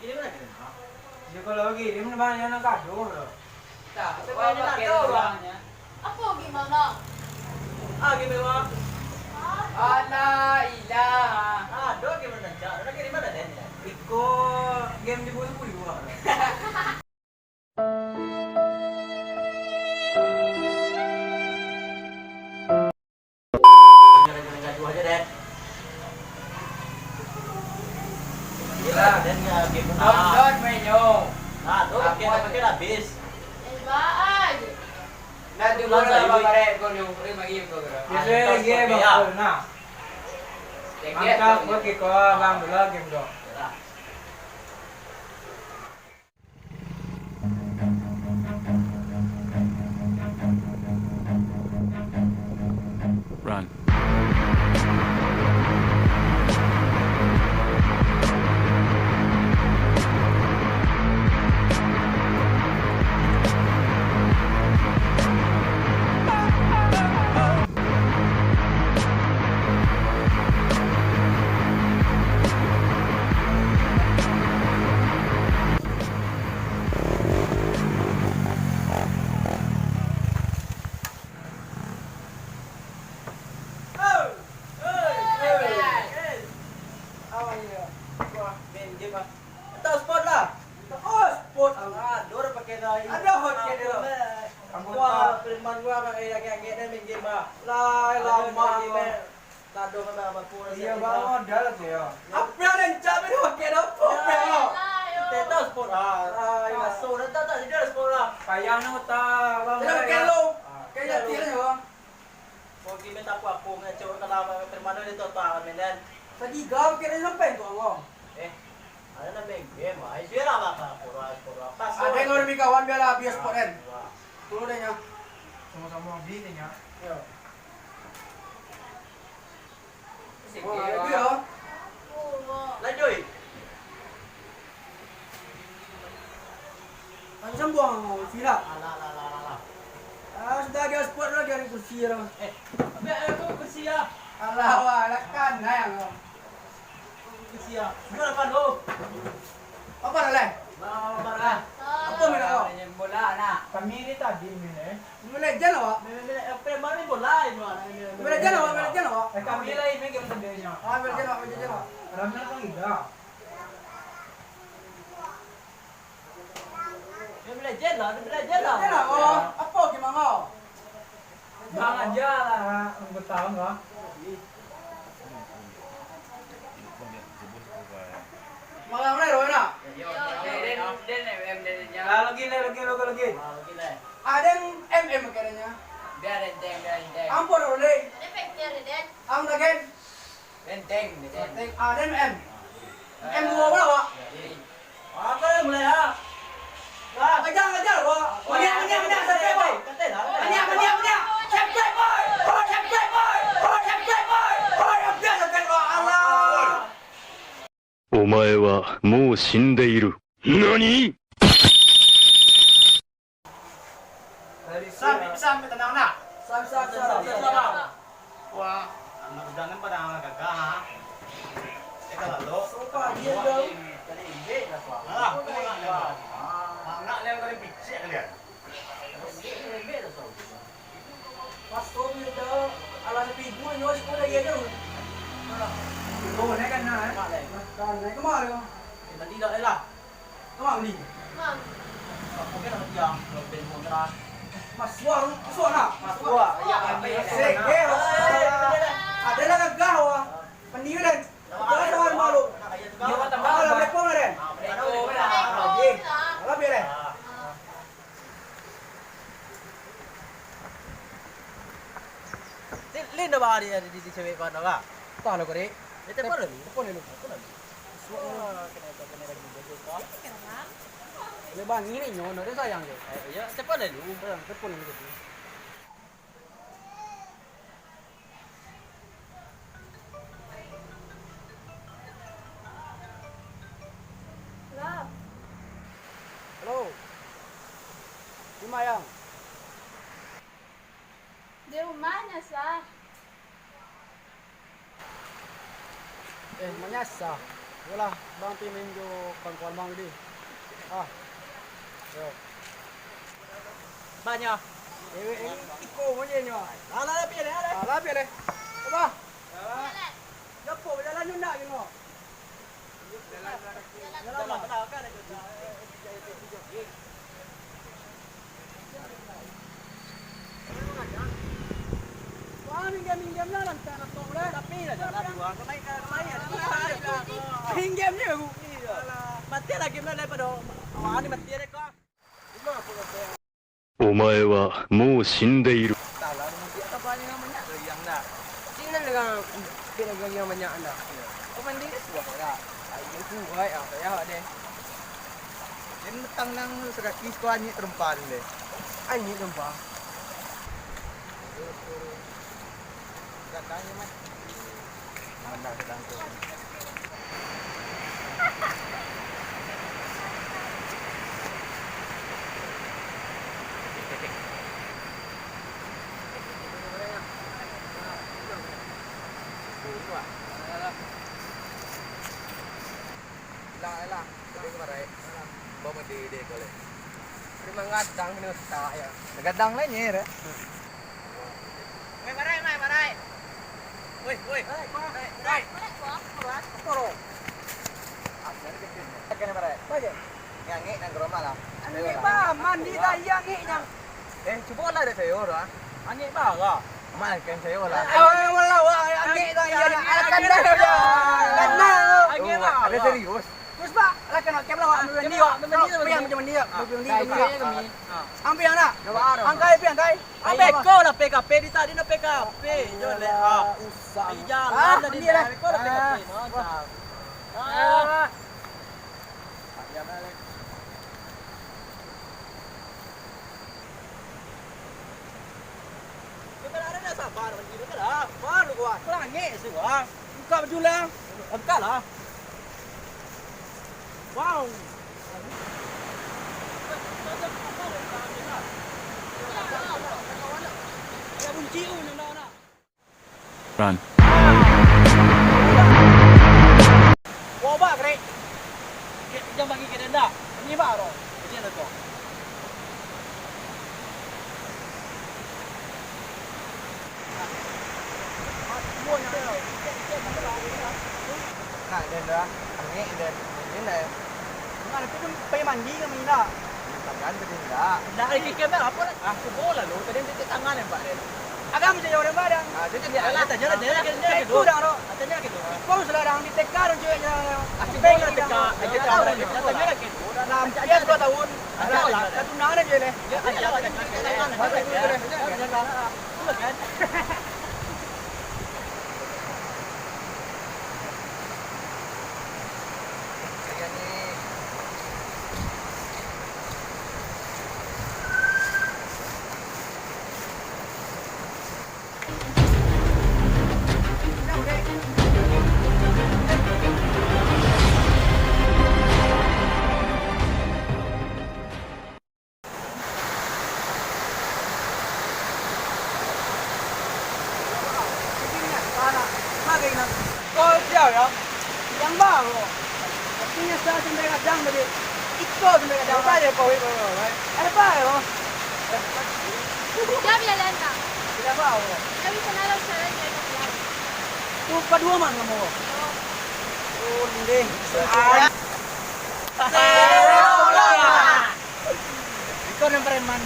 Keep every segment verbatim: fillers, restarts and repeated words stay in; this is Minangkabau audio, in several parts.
Kini mana kini? Yo, kalau lagi, dia mana banyak nak gaduh tu. Tak, apa yang nak tahu, Bang? Apa gimana? Ah, gimana? Alah, ilah. Ah, do gimana, Cak? Lagi di mana, Den? Iko game di bulu-bulu, ah. Gaduah aja, Den. Gila, Den, ya, game. Don, ah. Don, mainyo. Nah, tu, pakai, pakai habis. Nah, tu bola lah, babarek ko lu. Eh, bagi ko, bro. Biasa lagi, Bang. Nah. Mantap, oke, ko, Bang, dulu game tu. Run. Tahu sport lah. Oh, sport. Aduh, pakai dah. Ada hot ke dia. Wah, preman gua, Bang, eh, lagi angin dah main game, ah. Lah, lama, Bang. Tak ada, Bang, apa pun. Iya, Bang, modal tu ya. Apa yang lencak tu pakai dah? Apa, Bang? Kita tahu sport lah. Ah, iya. Masuk dah tak, tak, dia sport lah. Payah nak otak, Bang. Tidak pakai lo. Kayak dia, Bang. Kau game tak apa-apa, ngaco kalau abang termana dia tu, tu, ah, main, Dan. Tadi gam kira sampai tu, Allah. Eh, ada nak main game, ah. Eh, biarlah, apa, apa, apa, apa, apa. Ada yang lebih kawan, biarlah habis spot, Dan. Wah. Dulu deh, nya. Sama-sama habis deh, nya. Yo. Wah, itu ya. Lanjut. Macam buang sila. Alah, alah, alah, alah, alah. Ah, sudah dia spot lah, dia kursi lah. Eh, ambil aku kursi lah. Alah, wah, lah kan, nah, yang kau. Kursi lah. Sudah lah, Pan, lo. Apa dah, Lai? Nah, apa dah? Apa main kau? Main bola, nak. Kami ni tadi main, eh. Mobile Legend awak? Mobile, Mobile, eh, apa yang mana bola ini, wak? Mobile Legend awak, Mobile Legend awak? Eh, kami lah ini game sebenarnya. Ah, Mobile Legend awak, Mobile Legend awak. Ramai apa tidak? Mobile Legend lah, Mobile Legend lah. Legend lah, oh. Apa game kau? Bang aja lah, anggota kau. Malam ni, Rona. Yo, den, den, den, den, den, ya. Lah, lagi, lagi, lagi, lagi. Ah, lagi, lagi. Aden M M katanya. Biar enteng, biar enteng. Ampun, Role. Ada factor, Den. Ang Dagen. Enteng, enteng. Enteng. Aden M. M dua puluh, Wak. Jadi. Apa yang mulai, ha? Lah. Kejar, kejar, Wak. Mania, mania, mania, sampai, Wak. Mania, mania, mania. Sampai, Wak. Oh, sampai, Wak. Oh, sampai, Wak. Oh, sampai, Wak. Alah. お前はもう死んでいる。何？ Sam, Sam, tenang nak. Sam, Sam, Sam, Sam, Sam. Wah, anak udah kan pada anak gagah, ha? Eh, kalau lo, Sopa, dia dong. Alah, tenang nak. Anak yang paling picik kalian. Pas tu, dia dah, alah, sepibu, nyo, sepuluh lagi aja. Oh, naik kan, nah, eh? Mak, naik. Nah, naik ke mana, lo? Eh, tadi dah, eh, lah. Kau beli? Bang. Aku kan nak diam, kalau beli kontrak. Mas Suang, Mas Suang nak? Mas Suang. Ya, apa ya? Sek, eh, ada lah gagah, wah. Pendirian. Gagah sama malu. Dia kata, "Bang, Bang." Assalamualaikum, Den. Assalamualaikum. Oke. Salam, ya, Den. Lin dah bari di, di cewek kau dah, Bang? Tahu lah, Kodik. Dia telepon dulu. Telepon dulu. Telepon dulu. Wah, kena, kena lagi jago kau. Boleh bang, ini nyo, no, dia sayang je. Eh, iya, telepon dulu. Sayang, telepon dulu. Halo. Halo. Di ma, Yang? Di rumah, Nyasa. Eh, manyasah. Yolah, bang pi main jo kawan-kawan bang tadi. Ah. Yo. Banyak. Ewe, ewe, iko mo je nyo. Alah, alah, pi leh, alah. Alah, pi leh. Apa? Alah. Japo, bajalan nyo nak gino. Jalan, jalan, jalan. Wah, minggam-minggam lah, lantak lah kau lah. Tapi lah, jalan dua. Kemai, kemai, kemai. Minggam ni aku. Iyo. Mati lah game lah daripada awak ni mati deh kau. お前はもう死んでいる。 Salah, dia tak banyak yang banyak tu yang nak. Sini dengan, dia dengan yang banyak nak. Kau mandi ke suah lah. Ayo suai, apa ya deh. Dia datang nang sakaki suka anyik terempan deh. Anyik terempan. Datangnya mah. Mana datang tu? Ilang lah. Tapi kemarin. Bawa mandi deh kau leh. Dia manggadang ni ustaz ya. Gadang lah nyer. Mai, marai, mai, marai. Woi, woi. Marai, marai. Marai. Apa, Ro? Apa ni kecil? Kena marai. Apa je? Ni angek nang ke rumah lah. Angek, bah, mandi dah, iya, angek nang. Eh, cubo lah dek sayo lah. Angek bah lah. Mak kan sayo lah. Eh, angek lah, wah, angek dah, iya, iya. Angek lah. Angek lah. Ada serius. Terus, Pak, lah kena kem lah, Pak. Ah, mandi, kem lah, Pak. Mandi, mandi, mandi, mandi, mandi, mandi, mandi. Ambil yang nak. Angkai, pi, angkai. Abek ko lah P K P, di tadi nak P K P. Yo, leh, ah. Usah. Di jalan tadi, abek ko lah P K P, no, dah. Ah. Dia berada dah sabar, mandi dulu lah. Baru kuat. Kurang angek sih, wah. Buka baju lah. Buka lah. Wow. Ada kunci tu, nanda nak. Run. Wah, bak, Greg. Jangan bagi ke denda. Ini baru. Ini ada tu. Nak, den, dah. Angek, den. Angek, den. Nah, itu pun pai mandi kami, nak. Tangan tadi, nak. Nak, lagi kena apa, nak? Ah, cubo lah, lu. Tadi titik tangan, ya, Pak, den. Agak macam orang badan. Ah, jadi dia. Alah, tanya lah, tanya lah, tanya lah, Itu dah, Rok. Tanya lah, gitu. Kau salah dah, di teka dong, cuek, ya. Ah, cubo lah, teka. Tanya lah, gitu. Nah, dia dua tahun. Alah, satu tangan aja, leh. Ya, tanya lah, tanya lah, tanya lah. Kau siapa, ya? Yang baru. Artinya saya sampai kadang tadi. Iko sampai kadang. Apa dia kau itu? Ada apa, ya? Dia biar lantang. Tidak apa, ya? Dia bisa lalu jalan dia biar. Tu kedua mana kamu? Oh, ini. Ah. Iko nan preman.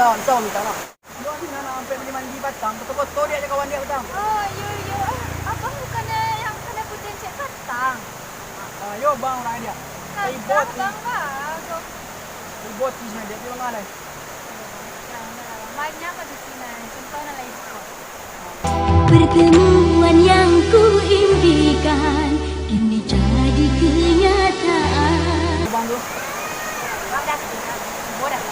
Nah, bisa minta lah. Yo, di nan ampek mandi-mandi patang, foto-foto diak jo kawan diak patang. Oh, iyo, iyo. Eh, abang bukannya yang kanai pujian cek patang? Ah, yo, bang, urang diak. Nah, ribut ni. Bang, bang. Ribut di sini, diak di mana? Banyak lah di sini, contoh nan lain. Pertemuan yang kuimpikan kini jadi kenyataan. Bang tu. Bang dah, bodoh lah.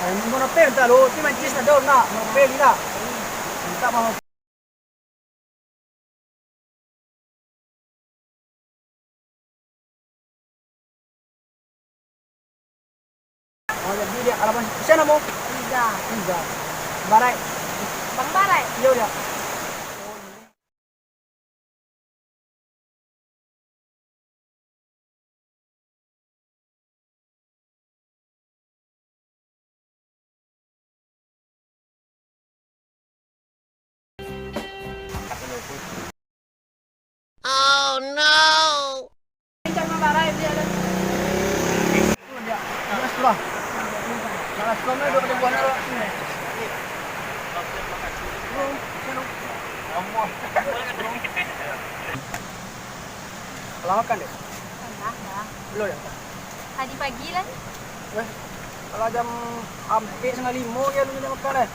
Eh, mau novel tak lu? Ni mancis ada nak? Novel ni tak? Minta mau. Oh, jadi dia alamat siapa namo? Riza. Riza. Barai. Bang Barai. Iya, iya. Oh no. Lah makan, Dek? Lah, Bang. Belum, ya? Tadi pagi lah. Weh, kalau jam ampek satangah limo, ya, lu nak makan, eh?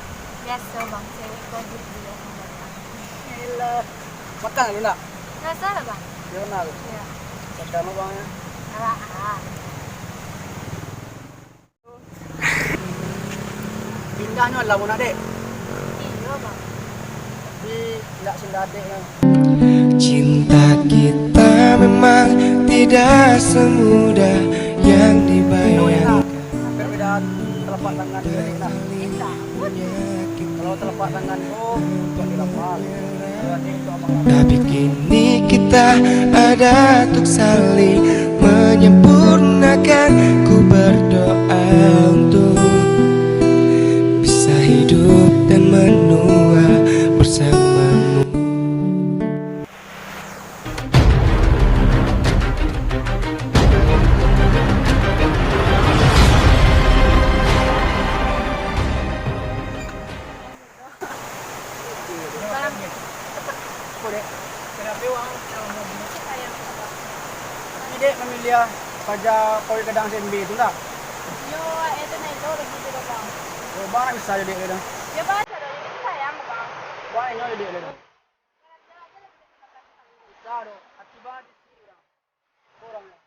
Biaso, Bang. Cewek ko duit dulu, Bang. Elah. Makan dulu, nak? Nggak salah, Bang. Iya, nak. Iya. Makan, Bang, ya. Alah, ah. Indahnyo lah mun adek. Iyo, Bang. Tapi indak seindah adek kan. Cinta kita memang tidak semudah yang dibayangkan. Perbedaan telapak tangan adek lah. Kalau telapak tangan tu, bukan di lapang. Tapi kini kita ada untuk saling menyempurnakan. Ku berdoa untuk bisa hidup dan menua bersamamu. Bang. Apo, Dek? Tapi Dek mamiliah paja kawin gadang S M B tu ndak? Yo, eh, tu nah itu lagi tu, Bang. Yo, Bang, bisa jo Dek tu. Yo, Bang, sayang, Bang. Bang, inyo jo Dek tu. Bisa tu. Ati Bang di sini, Bang. Orang, ya.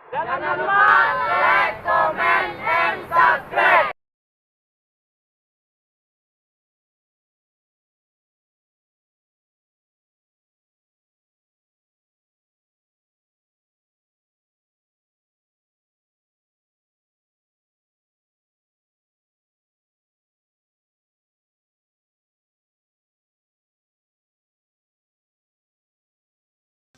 Jangan lupa like,